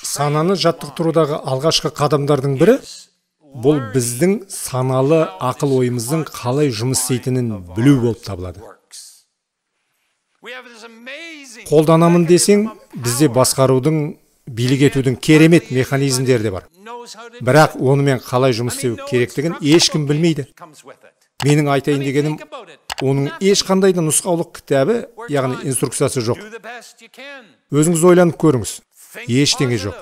Сананы жаттықтырудағы алғашқы қадамдардың бірі бұл біздің саналы ақыл ойымыздың қалай жұмыс істейтінін білу болып табылады. Қолданамын десең, бізде басқарудың, билік етудің керемет механизмдері де бар. Бірақ онымен қалай жұмыс істеу керектігін ешкім білмейді. Менің айтайын дегенім, оның ешқандай да нұсқаулық кітабы, яғни инструкциясы жоқ. Өзіңіз ойланып көріңіз, ештеңе жоқ.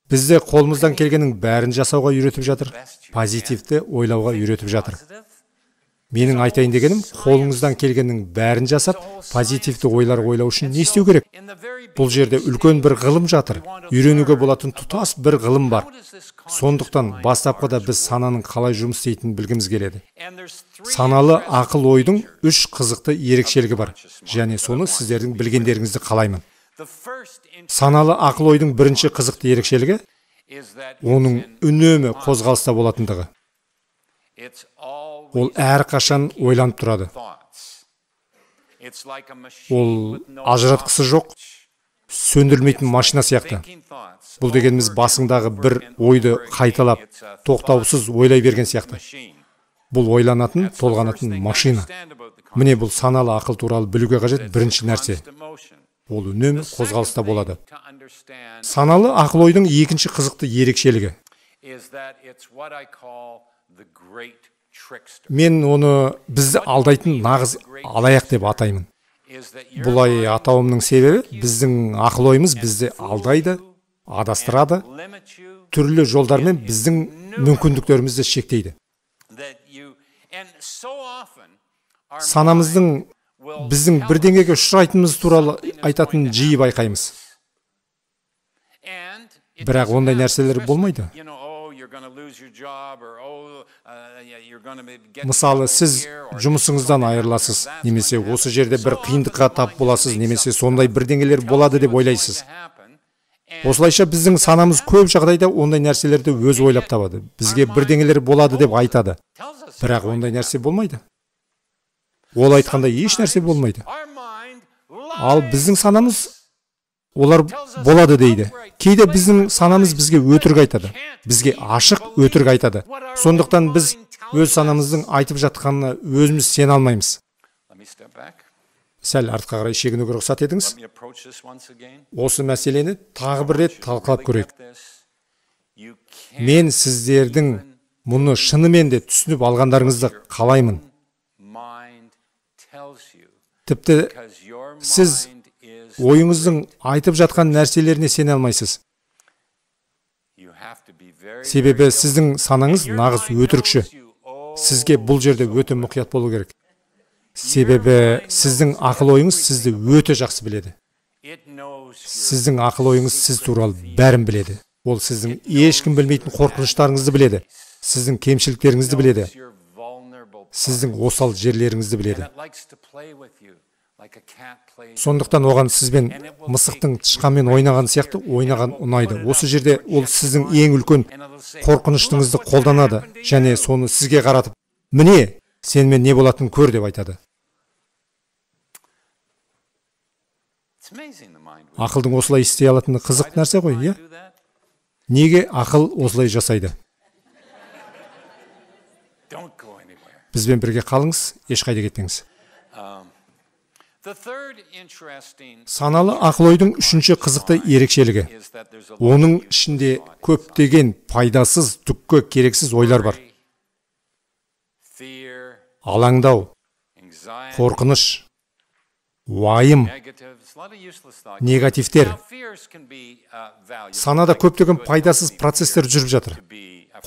Бізді қолымыздан келгеннің бәрін жасауға үйретіп жатыр, позитивті ойлауға үйретіп жатыр. Менің айтайын дегенім, қолыңыздан келгеннің бәрін жасап, позитивті ойлар ойлау үшін не істеу керек? Бұл жерде үлкен бір ғылым жатыр, үйренуге болатын тұтас бір ғылым бар. Сондықтан бастапқыда біз сананың қалай жұмыс істейтінін білгіміз келеді. Саналы ақыл ойдың үш қызықты ерекшелігі бар, және соны сіздердің білгендеріңізді қалаймын. Саналы ақыл ойдың бірінші қызықты ерекшелігі оның үнемі қозғалыста болатындығы. Ол әрқашан ойланып тұрады. Ол ажыратқысы жоқ, сөндірілмейтін машина сияқты. Бұл дегеніміз басыңдағы бір ойды қайталап, тоқтаусыз ойлай берген сияқты. Бұл ойланатын, толғанатын машина. Міне, бұл саналы ақыл туралы білуге қажет бірінші нәрсе. Ол үнемі қозғалыста болады. Саналы ақыл ойдың екінші қызықты ерекшелігі. Мен оны бізді алдайтын нағыз алаяқ деп атаймын. Бұлай атауымның себебі, біздің ақыл ойымыз бізді алдайды, адастырады, түрлі жолдармен біздің мүмкіндіктерімізді шектейді. Санамыздың біздің бірдеңеге ұшырайтынымыз туралы айтатынын жиі байқаймыз. Бірақ ондай нәрселер болмайды. Мысалы, сіз жұмысыңыздан айырыласыз, немесе осы жерде бір қиындыққа тап боласыз, немесе сондай бірдеңелер болады деп ойлайсыз. Осылайша біздің санамыз көп жағдайда ондай нәрселерді өзі ойлап табады. Бізге бірдеңелер болады деп айтады. Бірақ ондай нәрсе болмайды. Ол айтқандай еш нәрсе болмайды. Ал біздің санамыз олар болады дейді. Кейде біздің санамыз бізге өтірік айтады. Бізге ашық өтірік айтады. Сондықтан біз өз санамыздың айтып жатқанына өзіміз сене алмаймыз. Сәл артқа қарай шегінуге рұқсат етіңіз. Осы мәселені тағы бір рет талқылап көрейік. Мен сіздердің мұны шынымен де түсініп алғандарыңызды қалаймын. Тіпті сіз ойыңыздың айтып жатқан нәрселеріне сене алмайсыз. Себебі сіздің санаңыз нағыз өтірікші. Сізге бұл жерде өте мұқият болу керек. Себебі сіздің ақыл ойыңыз сізді өте жақсы біледі. Сіздің ақыл ойыңыз сіз туралы бәрін біледі. Ол сіздің ешкім білмейтін қорқыныштарыңызды біледі. Сіздің кемшіліктеріңізді біледі. Сіздің осал жерлеріңізді біледі. Сондықтан оған сізбен мысықтың тышқанмен ойнаған сияқты ойнаған ұнайды. Осы жерде ол сіздің ең үлкен қорқыныштыңызды қолданады және соны сізге қаратып, міне, сенімен не болатынын көр деп айтады. Ақылдың осылай істей алатыны қызық нәрсе ғой, иә? Неге ақыл осылай жасайды? Бізбен бірге қалыңыз, ешқайда кетпеңіз. Саналы ақыл ойдың үшінші қызықты ерекшелігі. Оның ішінде көптеген пайдасыз, түкке керексіз ойлар бар. Алаңдау, қорқыныш, уайым, негативтер. Санада көптеген пайдасыз процестер жүріп жатыр.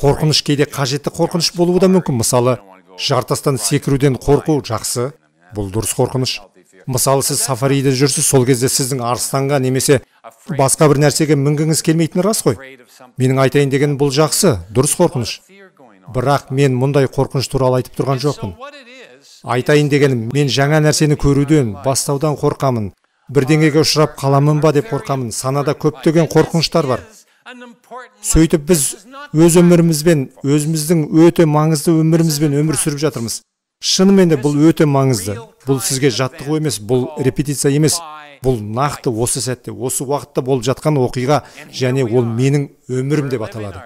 Қорқыныш кейде қажетті қорқыныш болуы да мүмкін. Мысалы, жартастан секіруден қорқу жақсы, бұл дұрыс қорқыныш. Мысалы, сіз сафариде жүрсіз, сол кезде сіздің арыстанға немесе басқа бір нәрсеге мінгіңіз келмейтіні рас қой. Менің айтайын дегенім, бұл жақсы, дұрыс қорқыныш. Бірақ мен мұндай қорқыныш туралы айтып тұрған жоқпын. Айтайын дегенім, мен жаңа нәрсені көруден, бастаудан қорқамын. Бірдеңеге ұшырап қаламын ба деп қорқамын. Санада көптеген қорқыныштар бар. Сөйтіп біз өз өмірімізбен, өзіміздің өте маңызды өмірімізбен өмір сүріп жатырмыз. Шынымен де бұл өте маңызды. Бұл сізге жаттығу емес, бұл репетиция емес. Бұл нақты осы сәтте, осы уақытта болып жатқан оқиға, және ол менің өмірім деп аталады.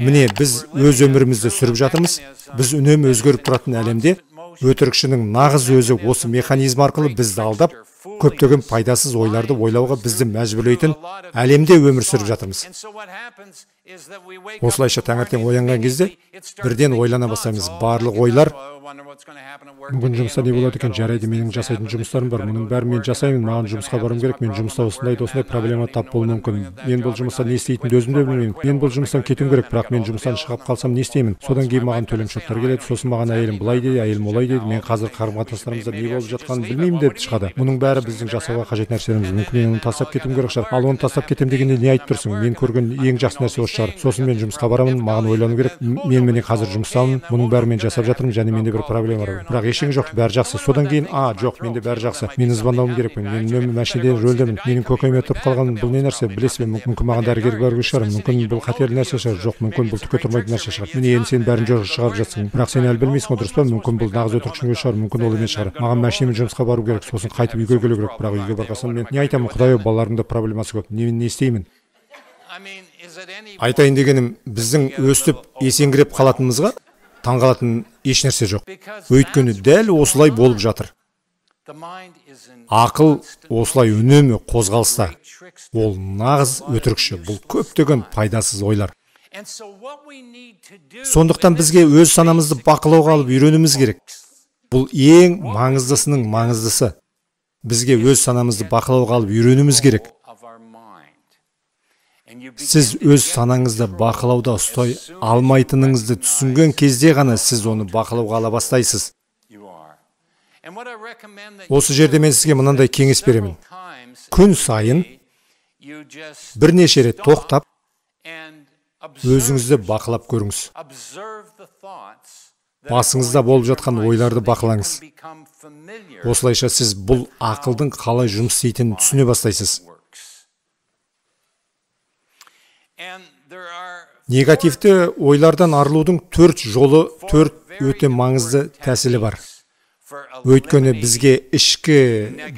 Міне, біз өз өмірімізді сүріп жатырмыз. Біз үнемі өзгеріп тұратын әлемде өтірікшінің нағыз өзі осы механизм арқылы бізді алдап, көптеген пайдасыз ойларды ойлауға бізді мәжбүрлейтін әлемде өмір сүріп жатырмыз. Осылайша таңертең оянған кезде бірден ойлана бастаймыз. Барлық ойлар: мүмкін жұмыста не болады екен, жарайды, менің жасайтын жұмыстарым бар, мұның бәрін мен жасаймын, маған жұмысқа баруым керек, мен жұмыста осындай осындай проблема тап болуым мүмкін, мен бұл жұмыста не істейтінімді өзім де білмеймін, мен бұл жұмыстан кетуім керек, бірақ мен жұмыстан шығып қалсам не істеймін? Содан кейін маған төлем шоттар келеді, сосын маған әйелім былай дейді, әйелім олай дейді, мен қазір қарым-қатынастарымызда не болып жатқанын білмеймін деп шығады. Мұның бәрі біздің жасауға қажет нәрселеріміз. Мүмкін мен оны тастап кетуім керек шығар. Ал оны тастап кетем дегенде не айтып тұрсың? Мен көрген ең жақсы нәрсе осы шығар. Сосын мен жұмысқа барамын, маған ойлану керек. Мен міне қазір жұмыстамын, мұның бәрін мен жасап жатырмын, және менде бір проблема бар. Бірақ ештеңе жоқ, бәрі жақсы. Содан кейін, жоқ, менде бәрі жақсы. Мен звондауым керекпін. Мен үнемі машинада рөлдемін. Менің көкейіме тұрып қалған бұл не нәрсе, білесіз бе? Мүмкін маған дәрігерге бару керек шығар. Мүмкін бұл қатерлі нәрсе шығар. Жоқ, мүмкін бұл түкке тұрмайтын нәрсе шығар. Міне, енді сен бәрін жоққа шығарып жатсың. Бірақ сен әлі білмейсің ғой, дұрыс па? Мүмкін бұл нағыз өтірікшінің өзі шығар, мүмкін ол емес шығар. Маған машинамен жұмысқа бару керек, сосын қайтып үйге келу керек. Бірақ үйге барған соң мен не айтамын? Құдай ау, балаларымда проблемасы көп. Не, не істеймін? Айтайын дегенім, біздің өстіп есеңгіреп қалатынымызға таңғалатын еш нәрсе жоқ. Өйткені дәл осылай болып жатыр. Ақыл осылай үнемі қозғалыста. Ол нағыз өтірікші. Бұл көптеген пайдасыз ойлар. Сондықтан бізге өз санамызды бақылауға алып үйренуіміз керек. Бұл ең маңыздысының маңыздысы. Бізге өз санамызды бақылауға алып үйренуіміз керек. Сіз өз санаңызды бақылауда ұстай алмайтыныңызды түсінген кезде ғана сіз оны бақылауға ала бастайсыз. Осы жерде мен сізге мынандай кеңес беремін. Күн сайын бірнеше рет тоқтап, өзіңізді бақылап көріңіз. Басыңызда болып жатқан ойларды бақылаңыз. Осылайша сіз бұл ақылдың қалай жұмыс істейтінін түсіне бастайсыз. Негативті ойлардан арылудың 4 жолы, 4 өте маңызды тәсілі бар. Өйткені бізге ішкі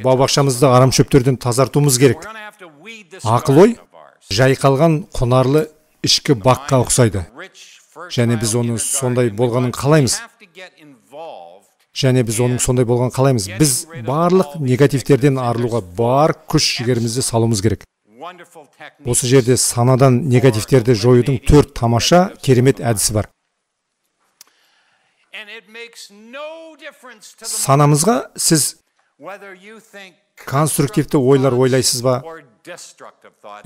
бау-бақшамызды арамшөптерден тазартуымыз керек. Ақыл ой жайқалған құнарлы ішкі баққа ұқсайды. Және біз оны сондай болғанын қалаймыз. Және біз оның сондай болғанын қалаймыз. Біз барлық негативтерден арылуға бар күш жігерімізді салуымыз керек. Осы жерде санадан негативтерді жоюдың 4 тамаша керемет әдісі бар. Санамызға сіз конструктивті ойлар ойлайсыз ба,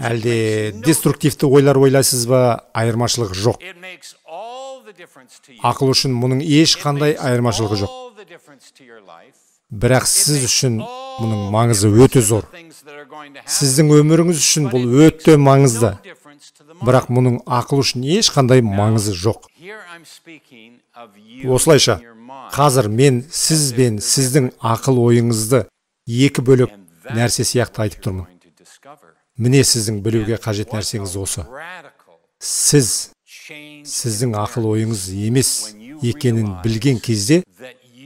әлде деструктивті ойлар ойлайсыз ба, айырмашылық жоқ. Ақыл үшін мұның ешқандай айырмашылығы жоқ. Бірақ сіз үшін мұның маңызы өте зор. Сіздің өміріңіз үшін бұл өте маңызды. Бірақ мұның ақыл үшін ешқандай маңызы жоқ. Осылайша, қазір мен сіз бен сіздің ақыл ойыңызды екі бөлек нәрсе сияқты айтып тұрмын. Міне, сіздің білуге қажет нәрсеңіз осы. Сіз сіздің ақыл ойыңыз емес екенін білген кезде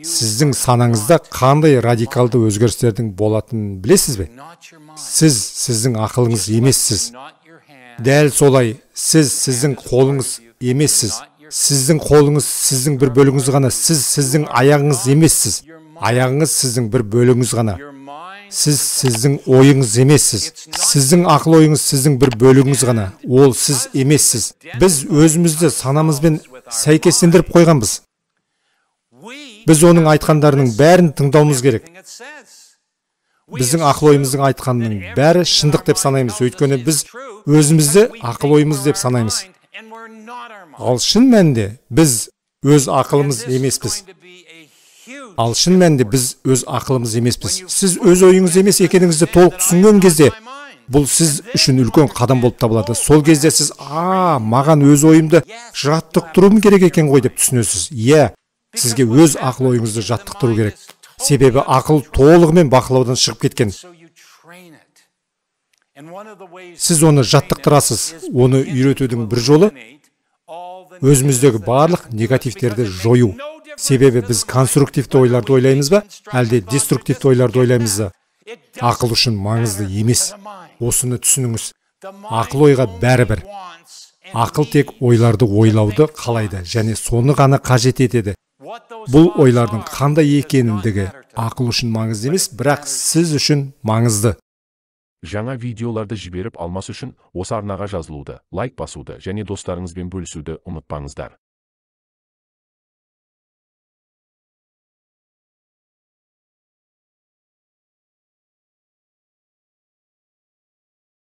сіздің санаңызда қандай радикалды өзгерістердің болатынын білесіз бе? Сіз сіздің ақылыңыз емессіз. Дәл солай, сіз сіздің қолыңыз емессіз. Сіздің қолыңыз сіздің бір бөлігіңіз ғана. Сіз сіздің аяғыңыз емессіз. Аяғыңыз сіздің бір бөлігіңіз ғана. Сіз сіздің ойыңыз емессіз. Сіздің ақыл ойыңыз сіздің бір бөлігіңіз ғана. Ол сіз емессіз. Біз өзімізді санамызбен сәйкестендіріп қойғанбыз. Біз оның айтқандарының бәрін тыңдауымыз керек. Біздің ақыл ойымыздың айтқанының бәрі шындық деп санаймыз. Өйткені біз өзімізді ақыл ойымыз деп санаймыз. Ал шын мәнінде біз өз ақылымыз емеспіз. Ал шын мәнінде біз өз ақылымыз емеспіз. Сіз өз ойыңыз емес екеніңізді толық түсінген кезде, бұл сіз үшін үлкен қадам болып табылады. Сол кезде сіз, маған өз ойымды жаттықтыруым керек екен ғой деп түсінесіз. Иә, сізге өз ақыл ойыңызды жаттықтыру керек. Себебі ақыл толығымен бақылаудан шығып кеткен. Сіз оны жаттықтырасыз. Оны үйретудің бір жолы өзіміздегі барлық негативтерді жою. Себебі біз конструктивті ойларды ойлаймыз ба, әлде деструктивті ойларды ойлаймыз ба? Ақыл үшін маңызды емес. Осыны түсініңіз. Ақыл ойға бәрібір. Ақыл тек ойларды ойлауды қалайды және соны ғана қажет етеді. Бұл ойлардың қандай екендігі ақыл үшін маңызды емес, бірақ сіз үшін маңызды. Жаңа видеоларды жіберіп алмас үшін осы арнаға жазылуды, лайк басуды және достарыңызбен бөлісуді ұмытпаңыздар.